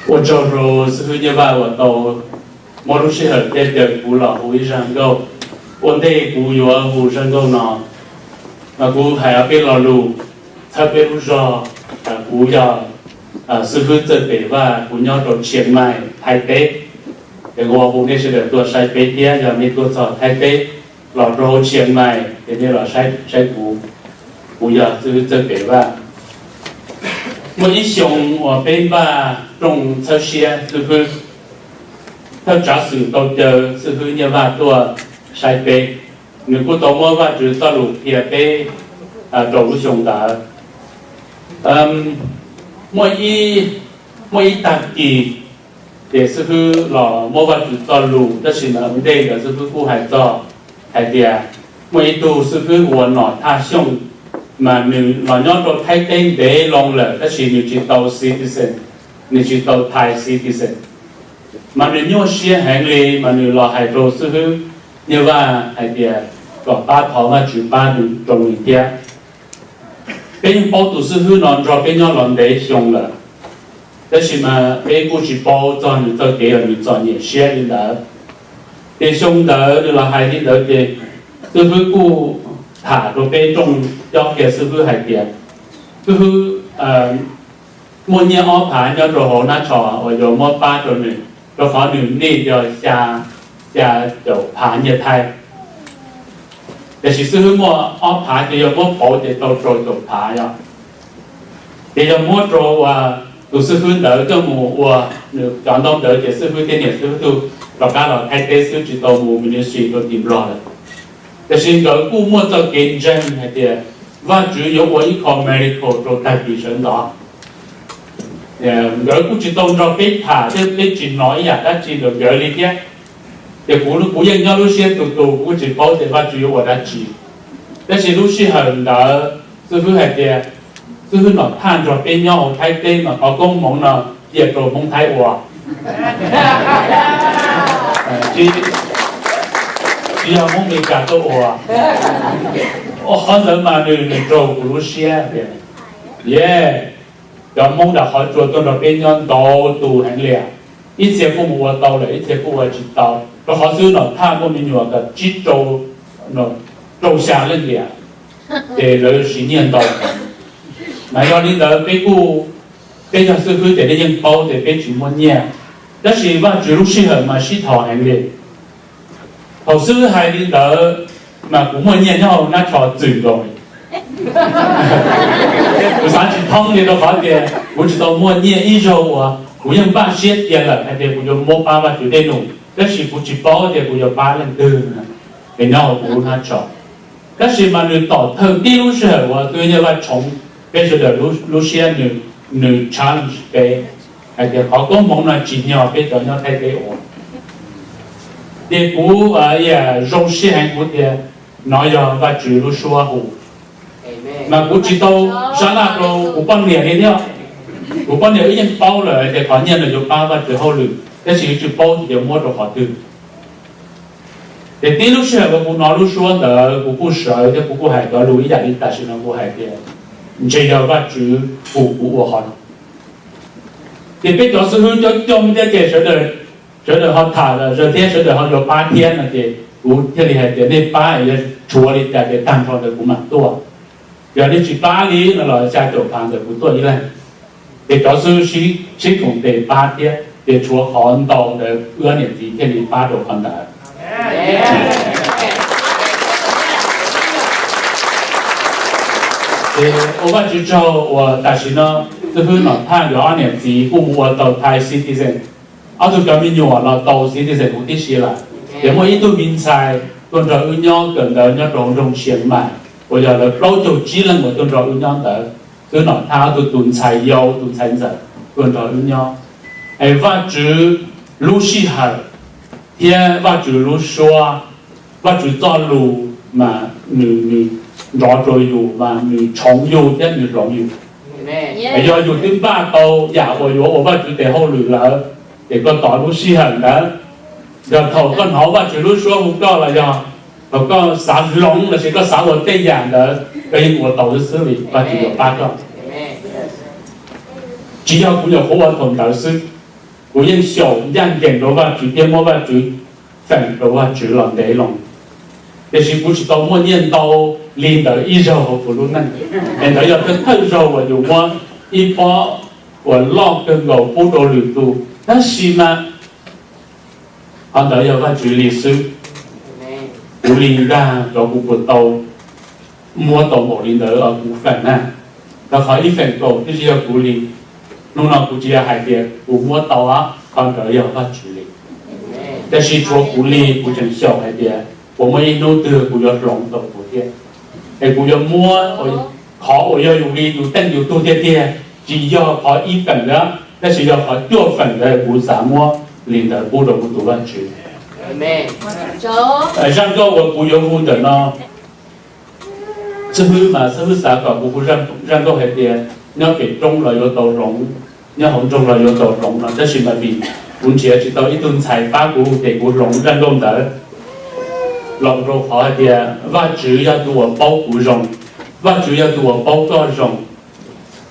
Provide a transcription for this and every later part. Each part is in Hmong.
Ua tsaug rau xib hwb Nyiaj Vaj uas tau muab lub sij hawm thiab caw kuv los hu ib zaj nkauj. Ua ntej kuv yuav hu zaj nkauj no, kuv hais ob peb lo lus txhawb peb lub zog. Kuv yog xib hwb Txawj Pem Vaj, kuv nyob rau Tshias Mais, Thaib teb. Es kuv hu nej sawv daws tuaj saib peb thiab, yog nej tuaj txog Thaib teb los rau hauv Tshias Mais ces nej los saib kuv. Kuv yog xib hwb Txawj Pem Vaj. Muaj ib xyoo uas peb npaj rooj txhawb siab xib hwb, thawj tsav xwm tau caw xib hwb Nyiaj Vaj tuaj saib peb. Nws kuj tau muab Vajtswv txoj lus qhia peb rau lub xyoo ntawd. Muaj ib tag kis ces xib hwb los muab Vajtswv txoj lus, tab sis mas ua ntej ntawd xib hwb kuj hais txog hais tias muaj ib tug xib hwb ua nom thaj xyooj, mas nws los nyob rau Thaib teb ntev loo lawm tab sis nws tsis tau citizen, nws tsis tau Thai citizen. Mas nws nyuaj siab heev li, mas nws los hais rau xib hwb Nyiaj Vaj hais tias kom pab thov Vajtswv pab rau nws thiab. Peb yeej paub tus xib hwb no nrog peb nyob los ntev xyoo lawm, tab sis mas peb kuj tsis paub txog nws txoj kev uas nws txom nyem siab li ntawd. Ces xyoo ntawd nws los hais li ntawd ces xib hwb kuj tham rau peb rooj cob qhia xib hwb hais tias, xib hwb, muaj nyiaj ob phav nyob rau hauv hnab tsho uas yuav muab pab rau nws, rau qhov nws nej yog xya, xya caum phav nyiaj Thaib. Tiam sis xib hwb muaj ob phav ces yog muab pauv ces tau rau caum phav yog. Ces yog muab rau tus xib hwb ntawd coj mus ua, nws cov ntau ntawd ces xib hwb thiab niam xib hwb tug rov qab los Thaib teb xwb, tsis tau mus ministry rau tim Nplog lawm. Tiam sis nkawd kuj muaj txoj kev ntseeg hais tias Vajtswv yuav ua ib qho miracle rau tag kis sawv ntxov. Nkawd kuj tsis tau nrog peb tham thiab peb tsis hnov ib yam dab tsi ntawm nkawd li thiab. Ces kuv, kuv yeej nyob lub siab tus tus, kuv tsis paub tias Vajtswv yuav ua dab tsi. Tab sis lub sij hawm ntawd xib hwb hais tias, xib hwb nom thaj nrog peb nyob hauv Thaib teb mas qhov koob hmoov no cia rau Hmoob Thaib ua, tsis yog Hmoob Meskas tuaj ua. Ua qhov ntawd mas nws, nws raug kuv lub siab tias, ye, cov Hmoob nram qhov tsua tuaj nrog peb nyob ntau tus heev li, ib txhia kuj mus ua tau lawm, ib txhia kuj ua tsis tau, rau qhov xib hwb nom thaj muaj me nyuam kom tsib rau, rau xya leej tiam, ces lawv siv nyiaj ntau. Mas yog li ntawd peb kuj, peb yog xib hwb ces peb yeej paub tias peb tsis muaj nyiaj, tab sis Vajtswv lub sij hawm mas sib thov heev li. Thaum xib hwb hais li ntawd mas kuv muaj nyiaj nyob hauv hnab tsho txwm nkaus. Kuv xav tsis thoob li rau qhov tias kuv tsis tau muaj nyiaj ib zaug uas kuv yeej npaj siab tiag lawm hais tias kuv yuav muab pab Vajtswv dej num, tab sis kuv tsis paub tias kuv yuav pab leej twg es nyob hauv kuv lub hnab tsho. Tab sis mas nws tom thawj tib lub sij hawm uas tus Nyiaj Vaj tshoov peb sawv daws lub siab, nws, nws challenge peb hais tias qhov koob hmoov no tsis yog peb cov nyob Thaib teb ua. Ces kuv zoo siab heev, kuv tias nov yog Vajtswv lub suab hu. Mas kuv tsis tau sab laj rau kuv poj niam li thiab. Kuv poj niam wb yeej paub lawm tias qhov nyiaj no yuav pab Vajtswv hauj lwm, tab sis wb tsis paub tias yuav muab rau qhov twg. Ces tib lub sij hawm uas kuv hnov lub suab ntawd kuv kuj sawv thiab kuv kuj hais cov lus ib yam li tam sim no kuv hais tias ntshe yog Vajtswv hu kuv ua qhov no. Ces peb cov xib hwb coob coob thiab ces sawv daws ho tham lawm thiab sawv daws ho yuav pab thiab no ces kuv thiaj li hais tias nej pab es yog tshuav li cas ces tag nrho ntawd kuv mam tuaj. Yog nej tsis pab li no los xya caum phav ntawd kuv tuaj ib leeg. Ces cov xib hwb sib koom tes pab thiab ces tshuav qhov ntau ntawd wb ob niam txiv thiaj li pab rau qhov ntawd. Ces ua Vajtswv tsaug uas tam sim no xib hwb Nom Thaj nkawd ob niam txiv kuj mus ua tau Thai citizen. Ob tug cov me nyuam los tau citizen huv tib si lawm. Ces muaj ib tug me ntxhais tuaj nrog wb nyob kawm ntawv nyob rau nroog Xias Mais uas yog lawv plaub caug tsib leej uas tuaj nrog wb nyob ntawd. Xib hwb Nom Thaj ob tug tus ntxhais yau tus ntxhais ntxawm tuaj nrog wb nyob. Es Vajtswv lub sij hawm thiab Vajtswv lub suab, Vajtswv txoj lus mas nws, nws nrov rau yus mas nws tshoov yus thiab nws hloov yus. Es yog yus twb npaj tau yam uas yuav ua Vajtswv tes hauj lwm lawm, ces koj tos lub sij hawm ntawd. Yog thaum koj hnov Vajtswv lub suab hu koj los yog thaum koj xav hloov lossis koj xav ua tej yam ntawd, koj yeej ua tau xwb xwb li Vajtswv yuav pab koj. Tsis yog kuv nyuam qhuav ua thaum ntawd xwb, Kuv yeej xyaum ncaj ncees rau Vajtswv thiab muab Vajtswv feem rau Vajtswv los ntev loo, tiam sis kuv tsis tau muaj nyiaj ntau li ntawd ib zaug hauv kuv lub neej. Es ntawd yog thawj thawj zaug uas yus muab ib pob uas loj kawg nkaus pub rau lwm tus, tab sis mas qhov ntawd yog Vajtswv li xwb. Kuv li ntag, cov kuv puas tau muab tau npaum li ntawd kuv feem na, rau qhov ib feem kaum twb tsis yog kuv li. Hnub no kuv tsis yog hais tias kuv muab tau, qhov ntawd yog Vajtswv li. Tab sis tshuav kuv li, kuv tseem xyaum hais tias puas muaj ib hnub twg kuv yuav hloov tau kuv thiab, es kuv yuav muab qhov uas yog yus li yus teej yus tug tiag tiag, tsis yog qhov ib feem ntawd, tab sis yog qhov cuaj feem ntawd kuv xav muab li ntawd pub rau kuv tus Vajtswv. Zaj nkauj uas kuv yuav hu ntawm no, xib hwb mas xib hwb xav kom kuv hu zaj nkauj hais tias nyob pem roob los yuav tau hloov, nyob hauv nroog los yuav tau hloov no, tab sis mas vim kuv nrhiav tsis tau ib tug ntxhais pab kuv ces kuv hloov zaj nkauj ntawd los rau qhov hais tias Vajtswv yog tus uas paub kuv zoo, Vajtswv yog tus uas paub koj zoo.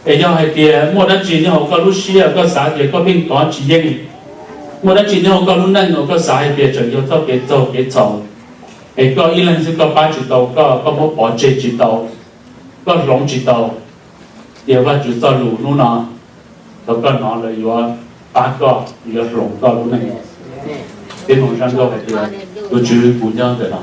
Es yog hais tias muaj dab tsi nyob hauv koj lub siab koj xav tias koj pheej thov tsis yeej, muaj dab tsi nyob hauv koj lub neej uas koj xav hais tias tseem yog txoj kev txaug kev txhaum, es koj ib leeg xwb koj pab tsis tau koj, koj muab pov tseg tsis tau, koj hloov tsis tau, ces Vajtswv txoj lus hnub no thaum koj hnov lawm yuav pab koj, yuav hloov koj lub neej. Peb mloog zaj nkauj hais tias tus Tswv kuv nyob ntawm no.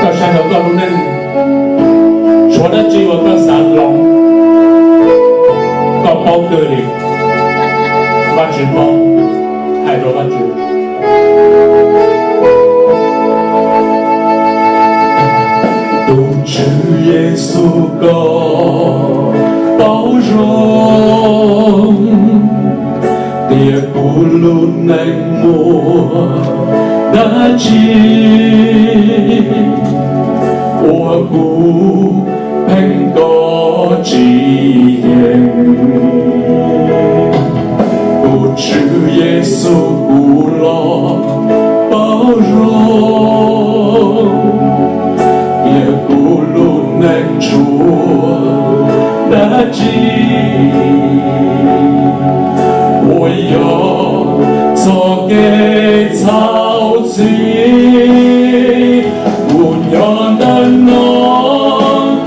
Koj saib rau koj lub neej, tshuav dab tsi uas koj xav hloov, koj paub kawg li. Vajtswv paub, hais rau Vajtswv. Tus Tswv Yexus koj paub zoo tias kuv lub neej muaj dab tsi uas kuv pheej kov tsis yeej. Tus Tswv Yexus kuv los paub zoo tias kuv lub neej tshuav dab tsi uas yog txoj kev txhaum txim. Kuv nyob ntawm no,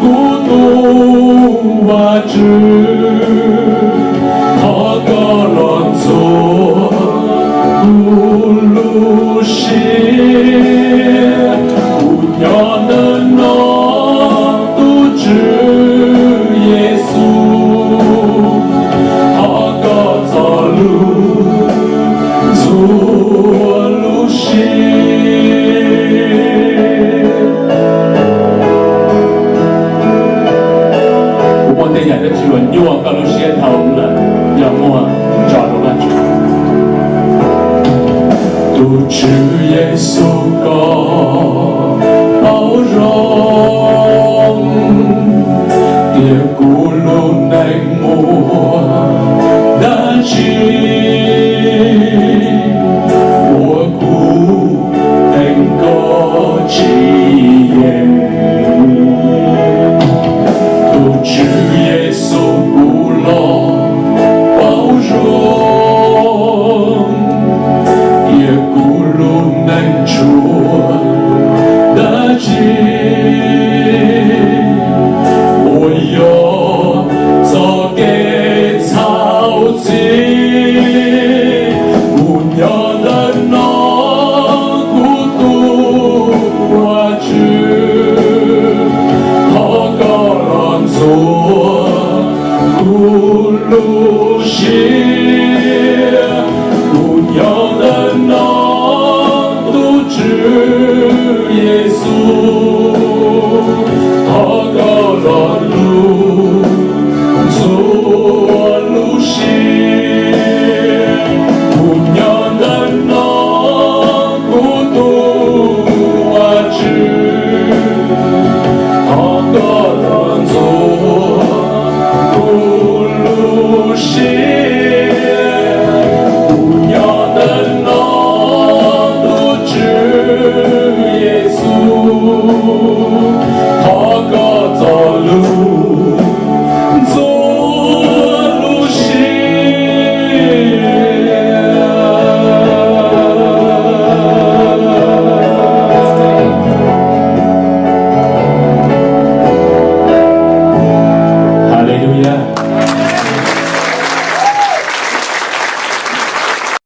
kuv tus Vajtswv, thov koj los ntxuav kuv lub siab. Kuv nyob ntawm no, tus Tswv Yexus, thov koj txoj lus ntxuav lub siab. Kuv muaj tej yam dab tsi uas nyuaj koj lub siab dhau lawm, yog muaj, tso rau Vajtswv. Tus Tswv Yexus, koj paub zoo